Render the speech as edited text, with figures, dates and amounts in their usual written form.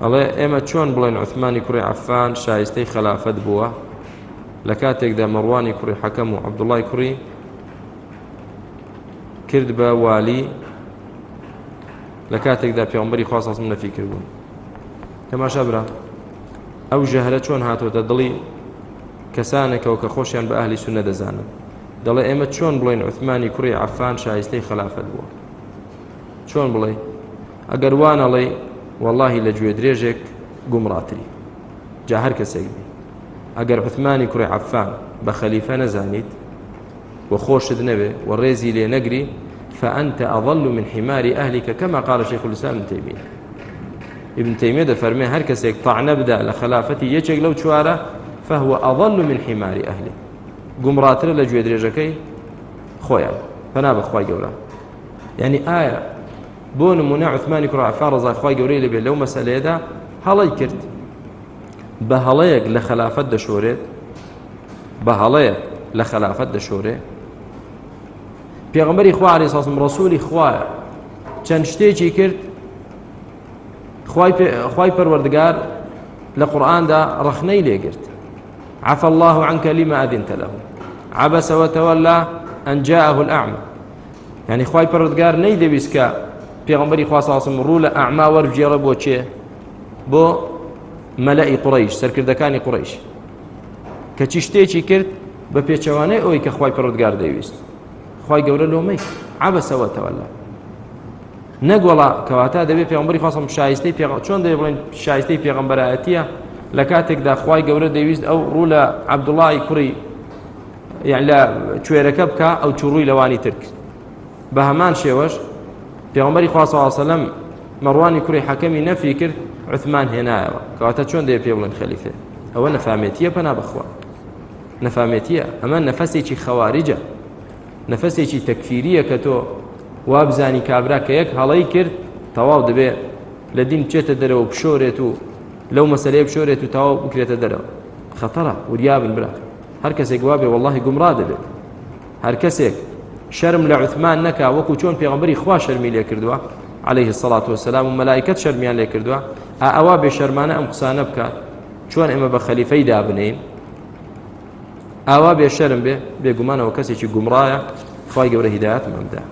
ئەڵێ ئێمە چۆن بڵێن عوثمانی کوڕی عەفان شایستەی خەلافەت بووە لە کاتێکدا مەڕوانی کوڕی حەکەم و عەبدوڵای کوڕی کرد بە والی لە کاتێکدا پێغمبەری خوا ساسم نەفی کردبوون تەماشا برا ئەو ژەهرە چۆن هاتۆتە دڵی کەسانێکەوە کە خۆشیان بە ئەهلی سوننە دەزانن دەڵێ ئێمە چۆن بڵێن عوثمانی کوڕی عەفان شایستەی خەلافەت بووە چۆن بڵێ ئەگەر وانەڵێی وەڵاهی لە گوێ درێژێک گومڕاتری جا هەر کەسێک بی ئەگەر عوثمانی کوڕی عەفان بە خەلیفە نەزانیت و خۆشت نەبێ و ڕێزی لێ نەگری فأنت أضل من حمار أهلك كما قال شيخ الإسلام ابن تيمية ابن تيمية دەفەرمێ هەر کەسێک طعنە بدا لە خەلافەتی یەکێک لەو چوارە فهو أضل من حمار أهله گومڕاترە لە گوێ درێژەکەی خۆیان پەنا بەخوای گەورە یعنی ئایا بۆ نمونە عوثمانی کوڕ عەفان ڕەزای خوای گەورەی لێبێت لەو مەسەلەیەدا هەڵەی کرد بە هەڵەیەک لە خەلافەت دەشۆرێت بە هەڵەیەک لە خەلافەت دەشۆرێ پێغەمبەری خوا عەلەیهی سڵام ڕەسوولی خوایە چەند شتێکی کرد خوای پەروەردگار لە قورئاندا ڕەخنەی لێگرت عفى الله عنك لما أذنت له عبس وتولى أن جاءه الأعمى یعنی خوای پەروەردگار نەیدەویست کە پێغەمبەری خوا صلی الله علیه و ڕوو لە ئەعما وەربگێڕە بۆ چێ بۆ مەلەئی قوڕەیش سەرکردەکانی قوڕەیش کەچی شتێکی کرد بە پێچەوانەی ئەوەی کە خوای پەروەردگار دەیویست خوای گەورە لۆمەی عەبەسە وتەوەلا نەگوڵا کەواتە دەبێت پێغەمبەری خوا صلی شایستەی پێغ چۆن دەبێت بڵێن شایستەی پێغەمبەرایەتیە لە کاتێکدا خوای گەورە دەیویست ئەو ڕوو لە عەبدوڵای کوڕی یان لە کوێرەکە بکە ئەو چوڕووی لەوانی تر کرد بە هەمان شێوەش پێغەمبەری خوا صلی الله علیه وسلم مەڕوانی کوڕی حەکەمی نەفی کرد عثمان هێنایەوە کەواتە چۆن دەیە پێ بڵێن خەلیفێ ئەوە نەفامێتیە پەنا بەخوا نەفامێتیە ئەمە نەفەسێکی خەواریجە نەفەسێکی تەکفیریە کە تۆ وابزانی کابرا کە یەک هەڵەی کرد تەواو دەبێ لە دین بچێتە دەرەوە بشۆرێت و لەو مەسلەیە بشۆرێت و تەواو بکرێتە دەرەوە خەتەرە وریابن برا هەر کەسێک وابێ واللهی گومڕا دەبێت هەر کەسێک شەرم لە عوثمان نەکا وەکو چۆن پێغەمبەری خوا شەرمی لێ کردووە عليه الصلاة والسلام و مەلایکەت شەرمیان لێ کردووە ئەوە بێ شەرمانە ئەم قسانە بکات چۆن ئێمە بە خەلیفەی دابنین ئاوا بێ شەرم بێ بێگومانەوە کەسێکی گومڕایە خوای گەورە هیدایەتمان بدا.